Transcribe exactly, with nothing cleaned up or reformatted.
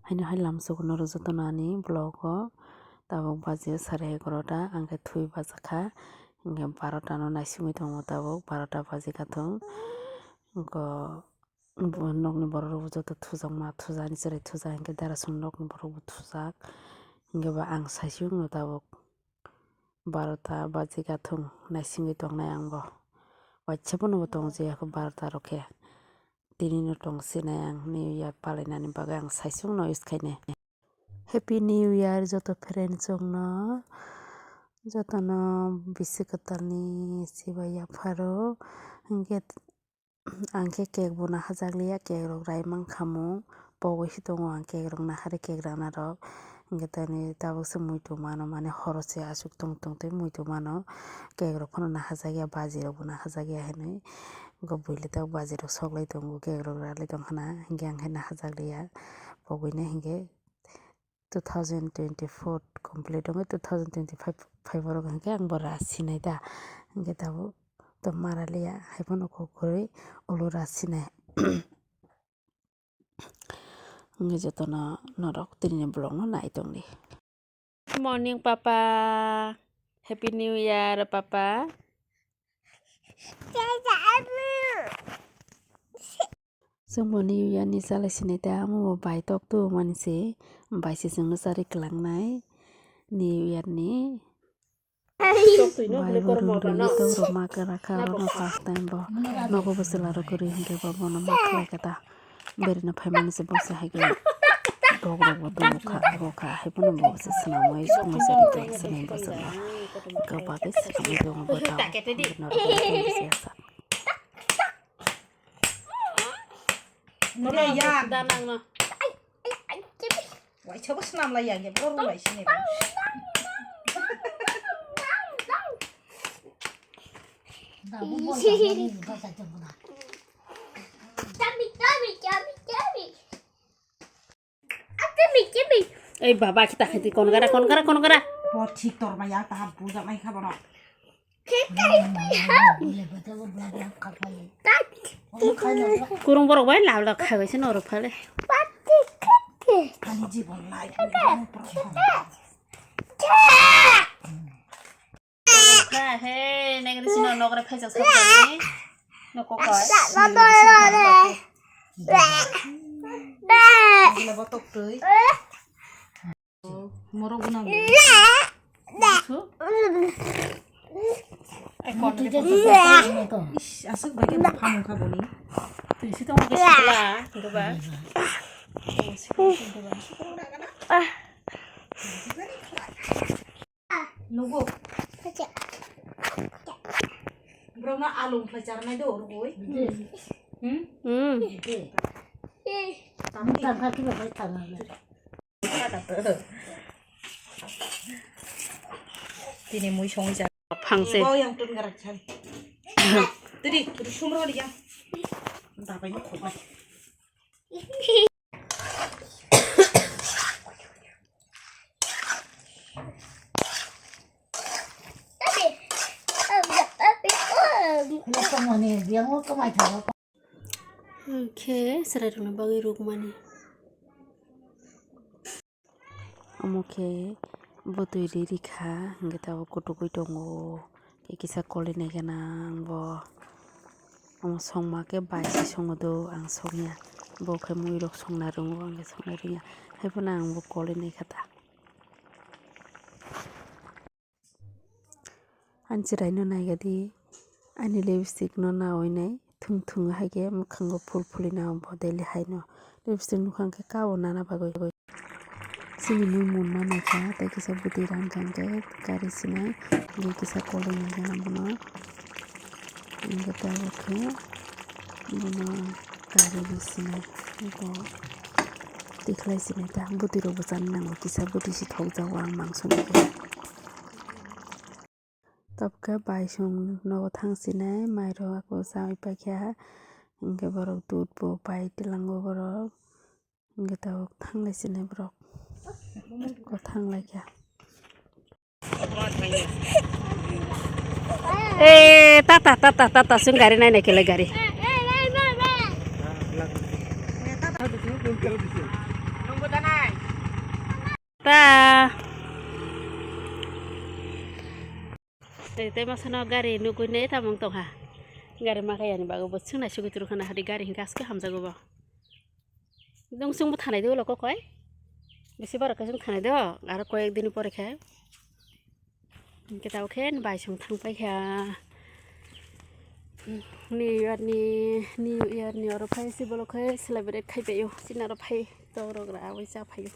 Haino hai lamsogo norok jotono ani vlog o. Tabuk baji o sare egarota, ang khe thwi bachakha, hinkhe barota no naisingwi tongo, tabuk barota baji gathung. Nokni borok rok bo joto thujakma, thujaknai chwrai thujak, hinkhe darasong nokni borok bo thujak, hinkhe ba ang saisingno tabuk. Barota baji gathung naisingwi tongnai ang bo. Waisa phano bo tong jaya kho barota rok khe. Tini no tong sinai ang New Year palainani bagwi ang saisungno wish khainai. Happy New Year joto friends rokno, jotono bisi kwtalni chibai yapharo. Hinkhe Ang khe cake bo nahajak liya, cake rok rai mankha mung, pogwi se tongo ang cake rok nahari cake rana rok. Hinkhe tini tabuk se muitu mano, mane horo se aswk tong tong twi muitu mano, cake rok phano nahajak ya, baji rok bo nahajak ya hinwi. Hinkhe buile tabuk baji rok sok lai tongo, cake rok ra lai tong khna, hinkhe ang khe nahajak liya, pogwi nai hinkhe. Two thousand twenty-four complete wngwi two thousand twenty-five phai borok hinkhe ang bo ras sinai da, hinkhe tabuk to mara liya, hai phano kok kwrwi ulo ras sinai. Hinkhe jotono norok tini vlog no nai tongdi. Good morning, Papa. Happy New Year, Papa. Chwng bo New Year ni chalai sinai tei amo bo bai tok tu mani se bai se chwng no chari kwlangnai New Year ni. Bai bo rung rung tok roma kwra kha oro no first time bo nogo bo chwla rok kwrwi hinkhe bo bono ma khlai kha ta. Beri no phai mani se bo se hai khe dok rok bo tongo kha bo kha hai phano bo se swnamwi songwi chari tong sinai bo chwla. Hinkhe bagwi swnamwi tongo bo ta. Norok ya. Da nang no. Wai chabo swnam lai ya, ya, boro lai sini. Ei baba, kita khati kon gara, kon gara, kon gara. Bo thik tor ma ya, ta buja mai kha bono. Kurung borok bai lab lab khai bai se norok phale. Ani jibon lai. Kha he negri sino nogre phaijak sabjani. Nokokoi. Botok twi. Morok gwnang. Ish, aswk bai khe bupha mungkha boni. Twi si tong khe sikla, hwnkhe ba. Nugo. Borok no alung khlai charnai do rugui. Hmm? Hmm. Tamni. Tini mui songwi ja. Phangse. Bo yang tun garak chari. Tiri, tiri sumro liya. Dabai no khobbai. Hwnkhe chwrairokni bagwi rwkmani. Omo khe bwtwi ri rikha, hwnkhe tabuk kutukwi tongo. Kisa kolwi naikhe nang bo. Omo songma khe bai se songo do, ang songya. Bo khe muirok songna rongo, ang khe songna rwngya. Haiphano ang bo kolwi naikha ta. Ani chwraino naigadi, ani lipstick no nawi nai thung thung hai khe mwkhango phul phuli nai bo daily hai no lipstick nukha hwnkhe kabo nana bagwi. Chini mui munma naikha tei kisa bwtwi ran kha hwnkhe gari sinai hwnkhe kisa kolwi naikha bono hwnkhe tabuk khe. Bono gari ri sinai, eko tikhlai sinai ta, bwtwi rok bo chana nango, kisa bwtwi si thokjago ang mangso ni. Tabukhe bai song nogo thang sinai, mai rok ako chawi paikha, hinkhe borok dudh bo pai tilango borok, hinkhe tabuk thanglai sinai borok, eko thanglaikha. Eh, tata, tata, tata, sung gari nai nai kele gari. Ta. Tei, tei masano gari nugui nei tamung tongha. Gari makayani bago bo swngnai sugui turu khana hadi gari hingke aske hamjago bo. Dong chwngbo thanai do ulo kokoi. Bisi borok khe chwng thanai do, aro koyek dini pore khe. Hingke tabo khe bai chwng thang paikha. New Year ni, New Year ni oro phai se bolok khe celebrate khai paio. Chini oro phai to rok ra aboi cha phaio.